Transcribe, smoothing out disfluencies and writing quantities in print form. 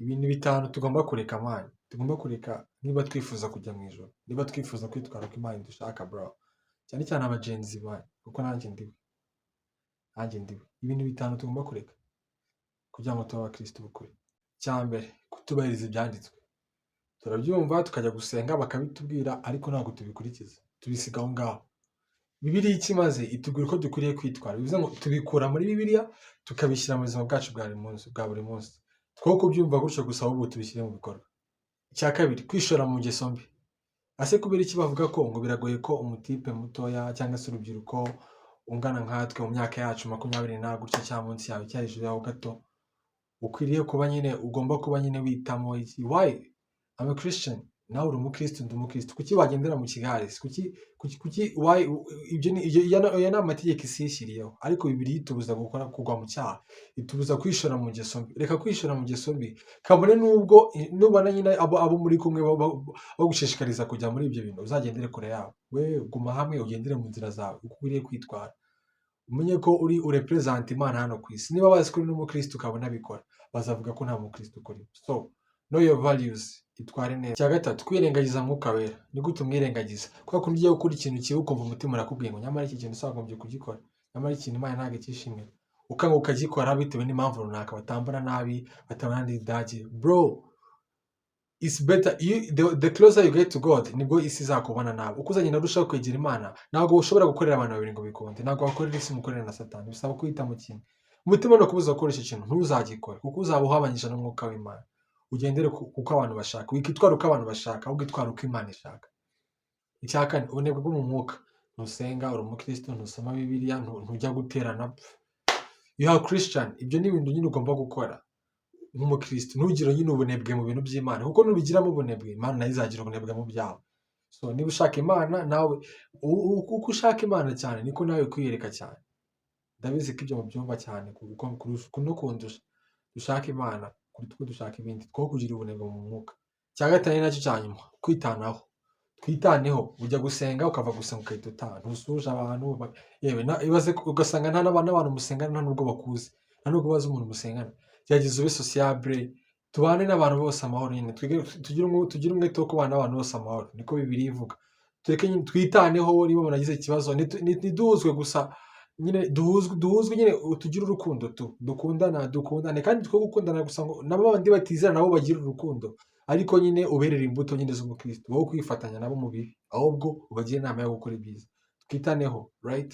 Ibintu bitanu tugomba kureka, man, tugomba kureka niba twifuza kujya mu ijuru, niba twifuza kwitwara uko Imana idushaka, bro. Cyane cyane abagenzi, man, kuko nanjye ndiwe, nanjye ndiwe. Ibintu bitanu tugomba kureka kugira ngo tube abakristo b'ukuri. Icya mbere, kutubahiriza ibyanditswe. Turabyumva, tukajya gusenga bakabitubwira, ariko ntabwo tubikurikiza, tubisiga aho ngaho. Bibiliya icyo imaze, itubwira uko dukwiriye kwitwara. Bivuze ngo tubikura muri Bibiliya, tukabishyira mu buzima bwacu bwa buri munsi. Two kubyumva gutyo gusa, ahubwo tubishyire mu bikorwa. Icya kabiri, kwishora mu ngeso mbi. Ase kubera iki bavuga ko ngo biragoye ko umutipe mutoya cyangwa se urubyiruko ungana nkatwe mu myaka yacu 20 na gutya, cyangwa munsi yawe cyangwa hejuru yawe gato, ukwiriye kuba nyine, ugomba kuba nyine witamo iki? Why? I'm a Christian, nawe uri umukristo, ndi umukristo. Kuki wagendera mu kigare? Kuki? Why? Ibyo ni ibyo, aya ni amategeko isi yishyiriyeho, ariko Bibiliya itubuza gukora, kugwa mu cyaha, itubuza kwishora mu ngeso mbi. Reka kwishora mu ngeso mbi, kabone nubwo nubona nyine abo muri kumwe bagushishikariza kujya muri ibyo bintu, uzagendere kure yabo. We guma hamwe, ugendere mu nzira zawe uko ukwiriye kwitwara. Umenye ko uri urepresenta Imana hano ku isi. Niba bazi ko uri n'umukristo ukabona abikora, bazavuga ko nta mukristo ukurimo. So know your values, itware neza. Icya gatatu, kwirengagiza Mwuka Wera. Ni gute umwirengagiza? Kubera ko ugiye gukora ikintu kibi, ukumva umutima urakubwiye ngo nyamara iki kintu usagombye kugikora, nyamara ikintu Imana ntabwo icyishimira, ukanga ukagikora bitewe n'impamvu runaka, batambona nabi, batabona n'idage. Bro, it's better you, the closer you get to God, nibwo isi izakubona nabi. Uko uzagenda urushaho kwegera Imana, ntabwo ushobora gukorera abantu babiri ngo bikunde. Ntabwo wakorera isi umukorera na Satani. Bisaba guhitamo kimwe. Umutima ni ukubuza gukora icyo kintu, ntuzagikore, kuko uzaba uhabanyije n'umwuka w'Imana. Ugendere kuko abantu bashaka, wikitwara uko abantu bashaka, ahubwo itwara uko Imana ishaka. Icya kane, ubunebwe bwo mu mwuka. Ntusenga, uri umukristo, ntusoma Bibiliya, ntujya guterana, you are Christian. Ibyo ni ibintu nyine ugomba gukora nk'umukristo. Ntugire nyine ubunebwe mu bintu by'Imana, kuko nubigiramo ubunebwe, Imana nayo izagira ubunebwe mu byawe. So niba ushaka Imana, nawe uko ushaka Imana cyane, niko nawe kwiyereka cyane. Ndabizi ko ibyo mubyumva cyane kuko no kundusha. Dushaka Imana kuruta uko dushaka ibindi, two kugira ubunebwe mu mwuka. Icya gatanu, ari nacyo cya nyuma, kwitanaho. Twitaneho. Ujya gusenga, ukava gusenga ugahita utaha, ntusuhuje abantu. Yewe ibaze ugasanga nta n'abantu musengana nta nubwo bakuzi, nta nubwo bazi umuntu musengana. Gerageza ube sociable, tubane n'abantu bose amahoro nyine, twige tugire umwete wo kubana n'abantu bose amahoro, niko Bibiliya ivuga. Tureke nyine twitaneho. Niba umuntu agize ikibazo, ntiduhuzwe gusa nyine, duhuzwe nyine, tugire urukundo, tu dukundana, dukundane. Kandi twe gukundana gusa, ngo nabo bandi batizera nabo bagire urukundo, ariko nyine uberere imbuto nyine z'umukristo, wowe kwifatanya nabo mu bibi, ahubwo ubagire inama yo gukora ibyiza. Twitaneho, right?